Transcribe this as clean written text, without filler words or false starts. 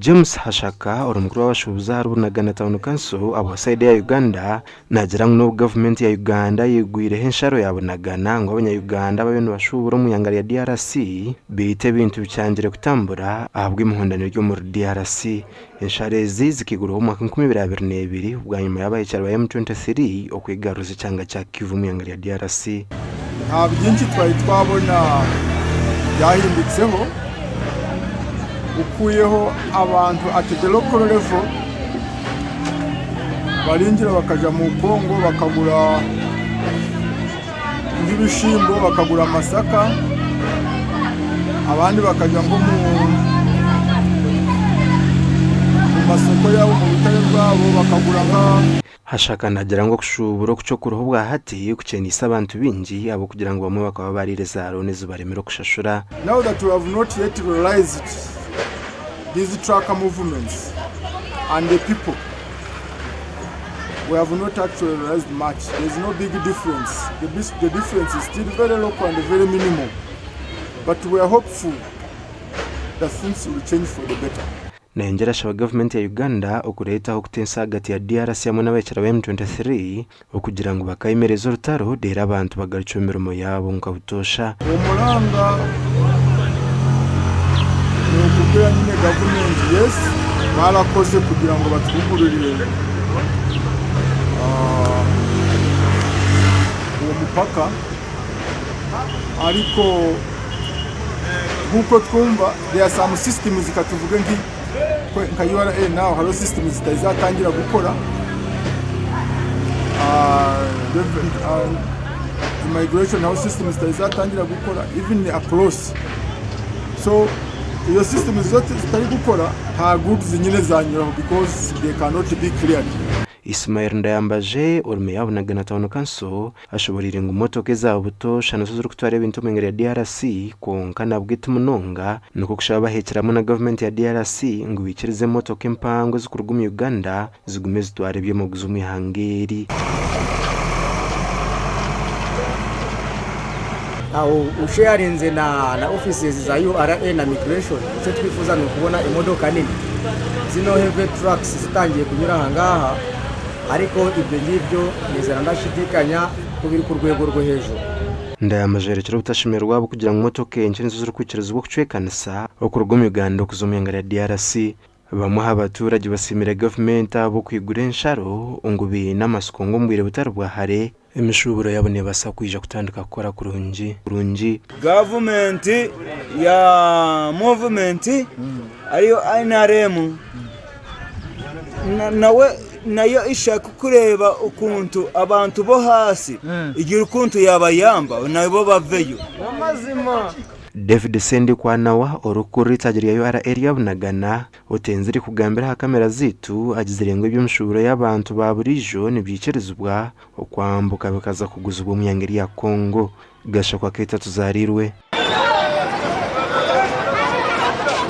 James Hashaka ori mukuru w'abashuubuzi ahari Bunagana Town Council ahabwa sayidi ya Uganda naagira ngu n'obu gavumenti ya Uganda yaigwireho ensharo ya Bunagana ngu abanya-Uganda babe nibashuubura omu ihanga rya DRC beitu ebintu bikyangire kutambura ahabw'emihondano eri omuri DRC. Ensharo ezi zikaigurwaho omu mwaka 2022 bwanyima y'abahekyera ba M23 okwegaruza ekyanga kya Kivu omu ihanga rya DRC. Nta byingi twari twabona byahindutseho okwihaho abantu at the local level baringira bakaja mu Congo bakagura nk'ebishimbo bakagura amasaka abandi bakaja nk'omu masoko yaabo omu butare bwabo bakagura nka Hashaka naagira ngu okushuubura okukye okuriho obwahati kukyeniise abantu baingi ahabw'okugira ngu bamwe bakaba bariire za looni ezibaremire okushashura. Now that we have not yet realized these truck movements and the people, we have not actually realized much. There is no big difference. The, the difference is still very local and very minimal. But we are hopeful that things will change for the better. Nayongyera ashaba gavumenti ya Uganda okureetaho okutensa ahagati ya DRC hamwe n'abahekyera ba M23 okugira ngu bakayemereza orutaro reero abantu bagarukye omu mirimo yaabo nka butoosha. Omuranga nokubwira nyine gavumenti yes barakoze kugira ngu batwigurire uwo mupaka ariko nkuko twumva there are some systems katuvuge nki nka URA now hariho systems zitari zatangira gukora immigration hariho systems zitari zatangira gukora even across so iyo systems zitari gukora nta goods nyine zanyuraho because they cannot be cleared. Ismael Ndayambaje ori meeya wa Bunagana Town Council ashoboreire ngu motoka eza butoosha nizo zirikutwara ebintu omu ihanga rya DRC kwonka nabwo ti munonga nikwo kushaba abaheekire hamwe na gavumenti ya DRC ngu baikirize emotoka empango ezikuruga omu Uganda zigume zitware eby'amaguzi omu ihanga eri. Aho usheyarinze na na offices za URA na migration icyo twifuza ni ukubona imodoka nini zino heavy trucks zitangiye kunyura aha ngaha ariko ibyo ngibyo nizera ndashidikanya ko biri ku rwego rwo hejuru. Ndayambaje ayorekire obutashemererwa ahabw'okugira ngu motoka enkye nizo zirikwikirizibwa okucwekanisa okuruga omu Uganda okuza omu ihanga rya DRC. Bamwe aha baturage basiimire gavumenti ahabw'okwigura ensharo ngu baine amatsiko ngu omu bwire butari bwa hare emishuuburo yaabo neebaasa kwija kutandika kukora kurungi kurungi. Gavumenti ya muvumenti ariyo NRM nawe nayo eshaka kureeba okuntu abantu b'ahaasi egire okuntu yabayamba nabo baveyo. David Ssendikwanawa orikukurira eitaagi rya URA erya Bunagana otenzire kugambira aha kamera zaitu agizire ngu eby'emishuuburo y'abantu ba buriijo nibyikirizibwa okwambuka bikaza kuguzibwa omu ihanga erya Congo. Gashakwa Keita Tuzarirwe.